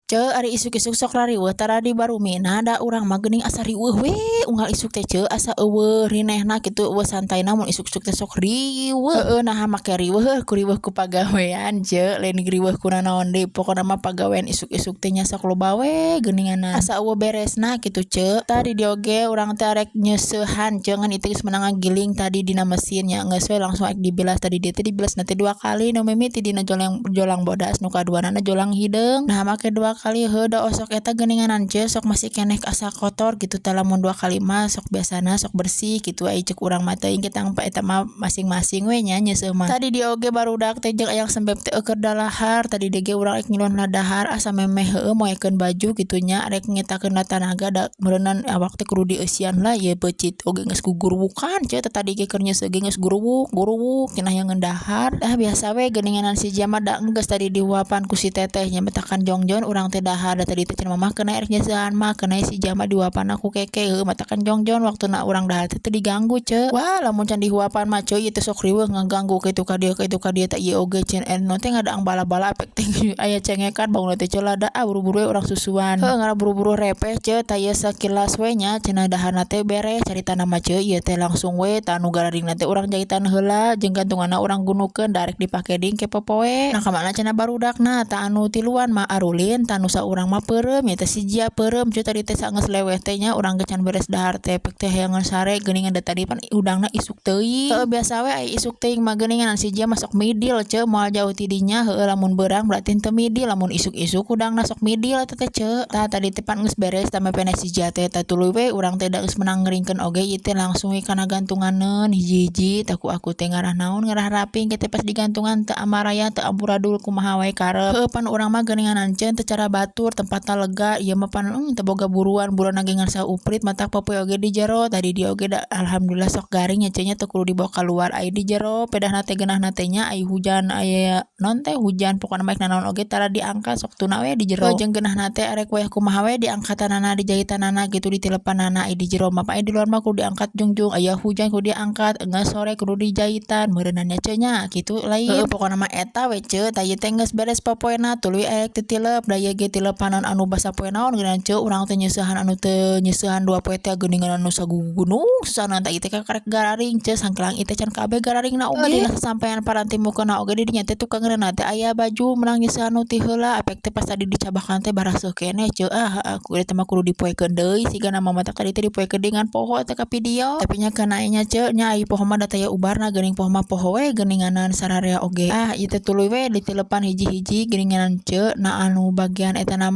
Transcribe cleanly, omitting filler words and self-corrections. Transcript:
Ceu, ari isuk-isuk sok rariweuh tara di barumina? Da urang mah geuning asa riweuh we unggal isuk teh, ceu, asa euweuh rinehna kitu, euweuh santaina mun isuk-isuk teh sok riweuh. Heueuh, naha make riweuh? Heuh, ku riweuh ku pagawean, ceu, lain riweuh ku nanaon deui. Pokona mah pagawean isuk-isuk teh nya sok loba we geuninganan, asa euweuh beresna kitu, ceu. Tadi di oge urang teh arek nyeusehan, ceu, ngan itu geus meunang ngagiling tadi dina mesin nya, geus we langsung arek dibilas. Tadi dieu teh dibilasna teh dua kali, nu mimiti dina jolang jolang bodas, nu kaduana jolang hideung. Nah, make dua kali? Heuh, da osok eta geuninganan, ceu, sok masih keneh asa kotor gitu. Tah, lamun dua kali mah sok biasana sok bersih gitu, ai ceuk urang mah. Teuing kita eta mah masing-masing we nya nyeuseuh mah. Tadi di oge barudak teh jeung ayang sembep teh eueuh dalahar. Tadi ge urang rek ngiluan dahar, asa memeh heueuh moekeun baju kitu nya, rek ngitakeun tanaga, da meureunan awak teh kudu dieusian lah ieu peuncit oge geus guguruwukan, ceu. Teh tadi ge keur nyeuseuh ge geus guruwuk guruwuk cenah yang dahar. Dah biasa we geuninganan si Jia mah. Da geus tadi dihuapan ku si teteh nya, matakan jongjon urang teh dahar. Da tadi teh cenah mamah keuna rek nyeusehan mah keuna si Jia mah dihuapan ku keke. Heueuh, matakan jongjon waktuna urang dahar teh teu diganggu, ceu. Wah, lamun can dihuapan mah, ceu, ieu teh sok riweuh ngaganggu kitu ka dieu kitu ka dieu. Teh ieu oge cenah anu teh ngadaang bala-bala, apek teh aya cengekan bangun teh, ceu. Lada ah, buru-buru we urang susuan. Heueuh, ngarah buru-buru repeh, ceu. Tah, ieu sakilas we nya cenah daharna teh beres caritana mah, ceu. Ieu teh langsung we tah nu gararingna teh urang jahitan heula jeung gantunganna urang gunukeun, darek dipake deui ke popoe. Nah, kamana cenah barudakna? Tah, anu tiluan mah arulin, tah nu saurang mah peureum ya. Teh si Jia peureum, ceu. Tadi teh saenggeus leweh teh nya urang ge can beres dahar teh, pek teh hayangeun sare geuningan. Da tadi pan hudangna isuk teuing. Heueuh, biasa we ai isuk teuing mah geuningan si Jia mah sok midil, ceu, moal jauh ti dinya. Heueuh, lamun beurang berarti teu midil, lamun isuk-isuk hudangna sok midil eta teh, ceu. Tah, tadi teh pan geus beres tah mepena si Jia teh. Tah, tuluy we urang teh, da geus meunang ngeringkeun oge ieu teh, langsung we kana gantunganeun hiji-hiji. Tah, ku aku teh ngarah naon, ngarah rapi engke teh pas digantungan, teu amaraya, teu amburadul, kumaha wae karep. Heueuh, pan urang mah geuninganan, ceu, teu cara batur, tempatna lega ieu mah pan teu boga buruan, buruan ge ngan sauprit, matak popoe oge di jero. Tadi di oge da alhamdulillah sok garing nya, ceu nya, teu kudu dibawa kaluar, ai di jero pedahna teh geunahna teh nya. Ai hujan, aya naon teh hujan, pokona mah nanaon oge tara diangkat, sok tuna we di jero. Jeung geunahna teh arek wayah kumaha we diangkatanana, dijahitanana gitu, ditilepanana, ai di jero mah. Ai di luar mah kudu diangkat jungjung, aya hujan kudu diangkat, enggeus sore kudu dijahitan meureunnan nya, ceu nya, kitu lain. Heueuh, pokona mah eta we, ceu. Tah, ieu teh geus beres popoena, tuluy arek titilep. Da ieu ge tilepanan anu basa poe naon geuningan, ceu, urang teh nyeusehan anu teu nyeusehan 2 poe teh geuningan anu sagugunung susahna. Tah, ieu teh karek gararing, ceu, sangkelang ieu teh can kabeh gararingna oge. Dina sasampean paranti mukena oge di dinya teh tukang teh aya baju meunang nyeusehan nu ti heula, apek teh pas tadi dicabakan teh baraseuh keneh, ceu. Ah, aku teh mah kudu dipoekeun deui sigana mah. Matak tadi teh dipoekeun deui ngan poho teh ka video, tapi nya keuna nya, ceu nya, ai poho mah da taya ubarna geuning, poho mah poho we geuninganan sararea oge. Ah, ieu teh tuluy we ditilepan hiji-hiji geuninganan, ceu. Nah, anu bagian eta na.